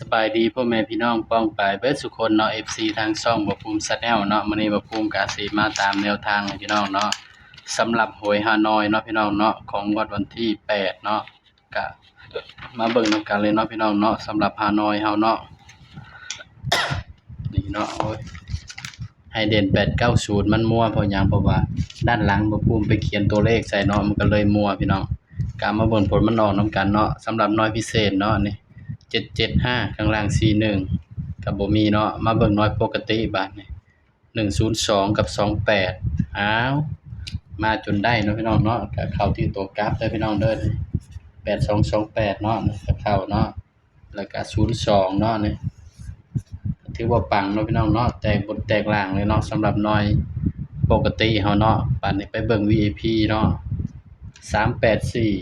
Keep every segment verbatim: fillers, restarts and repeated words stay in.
สบายดีพ่อแม่พี่น้องป้องปายเบิดสุคนเนาะ เอฟซี ทางช่องบ่าวภูมิ Channel เนาะ มื้อนี้บ่าวภูมิกะสิมาตามแนวทางให้พี่น้องเนาะ สำหรับหวยฮานอยเนาะพี่น้องเนาะ ของงวดวันที่แปดเนาะ กะมาเบิ่งนำกันเลยเนาะพี่น้องเนาะ สำหรับฮานอยเฮาเนาะ นี่เนาะ โอ้ย ให้เด่นแปดเก้าศูนย์ มันมั่วเพราะหยัง เพราะว่าด้านหลังบ่าวภูมิไปเขียนตัวเลขใส่เนาะ มันก็เลยมั่วพี่น้อง กะมาเบิ่งผลมันออกนำกันเนาะ สำหรับหน่วยพิเศษเนาะ นี่ เจ็ดเจ็ดห้า ข้างล่าง สี่หนึ่ง ก็บ่มีเนาะ มาเบิ่งหน่วยปกติบาดนี้ หนึ่งศูนย์สอง กับ สองแปด อ้าว มาจนได้เนาะพี่น้องเนาะ ก็เข้าที่ตัวกลับเด้อพี่น้องเด้อ แปดสองสองแปด เนาะ ก็เข้าเนาะ แล้วก็ ศูนย์สอง เนาะ นี่ ถือว่าปังเนาะพี่น้องเนาะ แตกบนแตกล่างเลยเนาะ สำหรับหน่วยปกติเฮาเนาะ บาดนี้ไปเบิ่ง วี ไอ พี เนาะ สามแปดสี่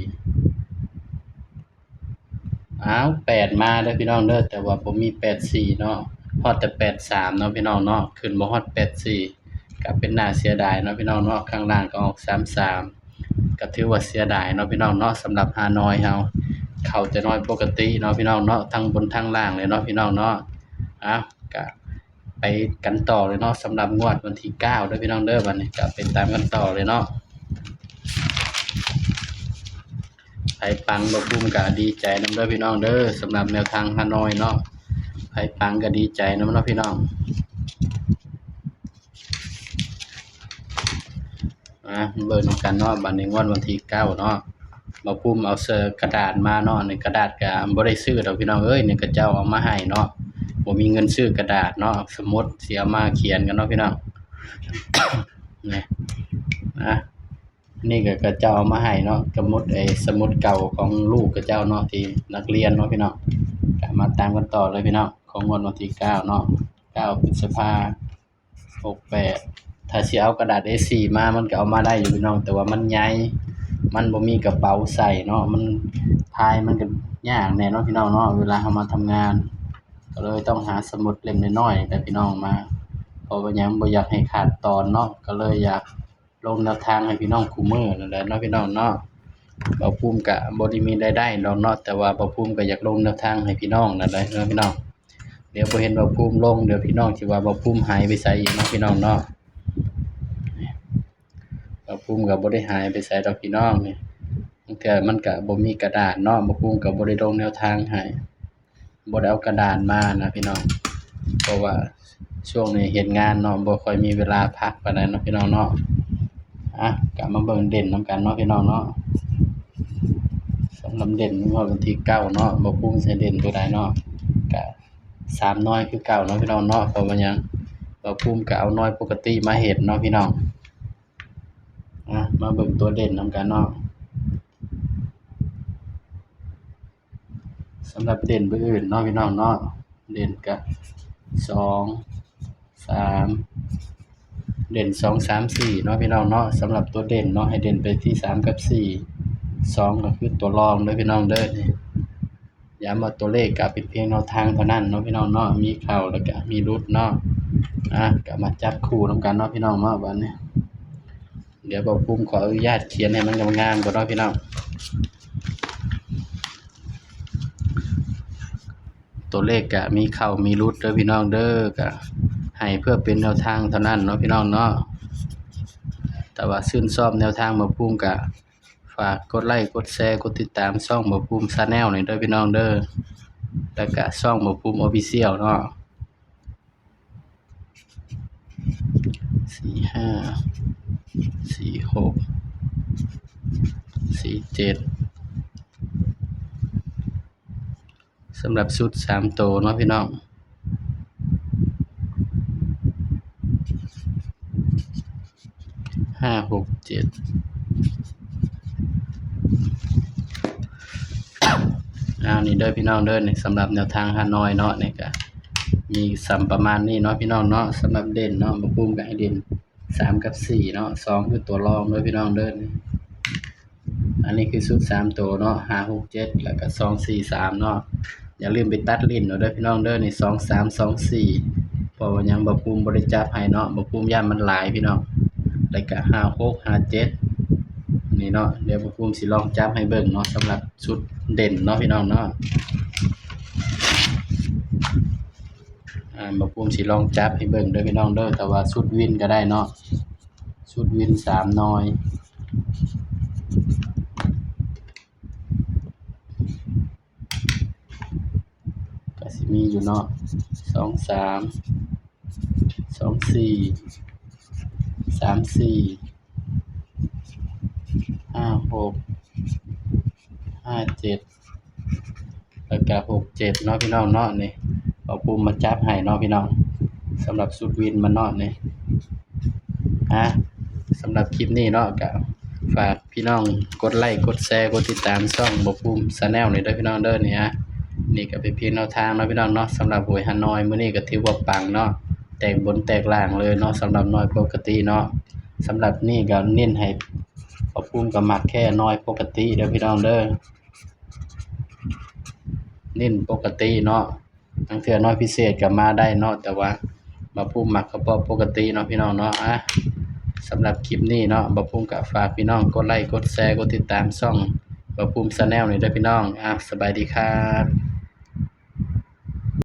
อ้าว แปด มาเด้อพี่น้องเด้อ แต่ว่าบ่มี แปดสี่ เนาะ ฮอดแต่ แปดสาม เนาะพี่น้องเนาะ ขึ้นบ่ฮอด แปดสี่ ก็เป็นน่าเสียดายเนาะพี่น้องเนาะ ข้างล่างก็ออก สามสาม ก็ถือว่าเสียดายเนาะพี่น้องเนาะ สำหรับฮานอยเฮา เข้าแต่หน่วยปกติเนาะพี่น้องเนาะ ทั้งบนทั้งล่างเลยเนาะพี่น้องเนาะ อ้าว ก็ไปกันต่อเลยเนาะ สำหรับงวดวันที่เก้าเด้อพี่น้องเด้อ บัดนี้ก็ไปตามกันต่อเลยเนาะ ไผปังบ่าวภูมิก็ดีใจนำเด้อพี่น้องเด้อ สำหรับแนวทางฮานอยเนาะ ไผปังก็ดีใจนำเนาะพี่น้อง อ่ะ เบิ่งนำกันเนาะ บัดนี้งวดวันที่เก้าเนาะ บ่าวภูมิเอาเสื้อกระดาษมาเนาะ นี่กระดาษก็บ่ได้ซื้อดอกพี่น้องเอ้ย นี่เขาเจ้าเอามาให้เนาะ บ่มีเงินซื้อกระดาษเนาะ สมุดสิเอามาเขียนกันเนาะพี่น้อง นี่ อ่ะ นี่ก็เขาเจ้าเอามาให้เนาะ สมุด ไอ้สมุดเก่าของลูกเขาเจ้าเนาะ ที่นักเรียนเนาะพี่น้อง ก็มาตามกันต่อเลยพี่น้อง ของงวดวันที่เก้าเนาะ เก้าพฤษภา หกแปด ถ้าสิเอากระดาษ เอ สี่ มา มันก็เอามาได้อยู่พี่น้อง แต่ว่ามันใหญ่ มันบ่มีกระเป๋าใส่เนาะ มันพายมันก็ยากแน่เนาะพี่น้องเนาะ เวลาเฮามาทำงาน ก็เลยต้องหาสมุดเล่มน้อยๆ แต่พี่น้องมา เพราะว่าหยังบ่อยากให้ขาดตอนเนาะ ก็เลยอยากลงแนวทางให้พี่น้องคู่มื้อนั่นแหละเนาะพี่น้องเนาะ บ่าวภูมิก็บ่ได้มีรายได้ดอกเนาะ แต่ว่าบ่าวภูมิก็อยากลงแนวทางให้พี่น้องนั่นแหละเนาะพี่น้อง เดี๋ยวบ่เห็นบ่าวภูมิลง เดี๋ยวพี่น้องสิว่าบ่าวภูมิหายไปไสอีกเนาะพี่น้องเนาะ บ่าวภูมิก็บ่ได้หายไปไสดอกพี่น้อง นี่ บางเทื่อมันก็บ่มีกระดาษเนาะ บ่าวภูมิก็บ่ได้ลงแนวทางให้ บ่ได้เอากระดาษมานะพี่น้อง เพราะว่าช่วงนี้เฮ็ดงานเนาะ บ่ค่อยมีเวลาพักปานใดเนาะพี่น้องเนาะ อ่ะ ก็มาเบิ่งเด่นนำกันเนาะพี่น้องเนาะ สำหรับเด่นงวดวันที่เก้าเนาะ บ่าวภูมิสิเด่นตัวใดเนาะ ก็สามหน่วยคือเก่าเนาะพี่น้องเนาะ เพราะว่าหยัง บ่าวภูมิก็เอาหน่วยปกติมาเฮ็ดเนาะพี่น้อง อ่ะ มาเบิ่งตัวเด่นนำกันเนาะ สำหรับเด่นเบอร์อื่นเนาะพี่น้องเนาะ เด่นก็ สอง สาม เด่น สอง สาม สี่ เนาะพี่น้องเนาะ สำหรับตัวเด่นเนาะ ให้เด่นไปที่ สาม กับ สี่ สอง ก็คือตัวรองเด้อพี่น้องเด้อ นี่ ย้ำว่าตัวเลขก็เป็นเพียงแนวทางเท่านั้นเนาะพี่น้องเนาะ มีเข้าแล้วก็มีหลุดเนาะ อ่ะ ก็มาจับคู่นำกันเนาะพี่น้องเนาะ บัดนี้ เดี๋ยวบ่าวภูมิขออนุญาตเขียนให้มันงามๆก่อนเนาะพี่น้อง ตัวเลขก็มีเข้ามีหลุดเด้อพี่น้องเด้อ ก็ให้เพื่อเป็นแนวทางเท่านั้นเนาะพี่น้องเนาะ แต่ว่าชื่นชอบแนวทางบ่าวภูมิก็ฝากกดไลค์ กดแชร์ กดติดตามช่องบ่าวภูมิ Channel นี่เด้อพี่น้องเด้อ แล้วก็ช่องบ่าวภูมิ Official เนาะ สี่ห้า สี่หก สี่เจ็ด สำหรับชุดสามตัวเนาะพี่น้อง ห้าหกเจ็ด อ่า นี่เด้อพี่น้องเด้อ นี่สำหรับแนวทางฮานอยเนาะ นี่ก็มีส่ำประมาณนี้เนาะพี่น้องเนาะ สำหรับเด่นเนาะ บ่าวภูมิก็ให้เด่น สาม กับ สี่ เนาะ สอง คือตัวรองเด้อพี่น้องเด้อ อันนี้คือชุดสามตัวเนาะ ห้าหกเจ็ด แล้วก็ สองสี่สาม เนาะ อย่าลืมไปตัดเล่นเอาเด้อพี่น้องเด้อ นี่ สองสาม สองสี่ เพราะว่าหยัง บ่าวภูมิบ่ได้จับให้เนาะ บ่าวภูมิย้านมันหลายพี่น้อง แล้วก็ ห้าหก ห้าเจ็ด นี่เนาะ เดี๋ยวบ่าวภูมิสิลองจับให้เบิ่งเนาะ สำหรับชุดเด่นเนาะพี่น้องเนาะ อ่าบ่าวปุ้มสิลองจับให้เบิ่งเด้อพี่น้องเด้อ แต่ว่าชุดวินก็ได้เนาะ ชุดวินสามหน่อย ก็สิมีอยู่เนาะ สองสาม สองสี่ สามสี่ ห้าหก ห้าเจ็ด แล้วก็หกเจ็ดเนาะพี่น้องเนาะ นี่ เอาบ่าวปุ้มมาจับให้เนาะพี่น้อง สำหรับชุดวินมันเนาะนี่ อ่ะ สำหรับคลิปนี้เนาะ ก็ฝากพี่น้องกดไลค์ กดแชร์ กดติดตามช่องบ่าวปุ้ม Channel นี่เด้อพี่น้องเด้อ นี่ฮะ นี่ก็เป็นเพียงแนวทางเนาะพี่น้องเนาะ สำหรับหวยฮานอยมื้อนี้ก็ถือว่าปังเนาะ แตกบนแตกล่างเลยเนาะ สำหรับหน่วยปกติเนาะ สำหรับนี่ก็เน้นให้ บ่าวปุ้มก็มักแค่หน่วยปกติเด้อพี่น้องเด้อ เน้นปกติเนาะ บางเทื่อหน่วยพิเศษก็มาได้เนาะ แต่ว่าบ่าวปุ้มมักเฉพาะปกติเนาะพี่น้องเนาะ อ่ะ สำหรับคลิปนี้เนาะ บ่าวปุ้มก็ฝากพี่น้องกดไลค์ กดแชร์ กดติดตามช่องบ่าวปุ้ม Channel นี่เด้อพี่น้อง อ่ะ สบายดีครับ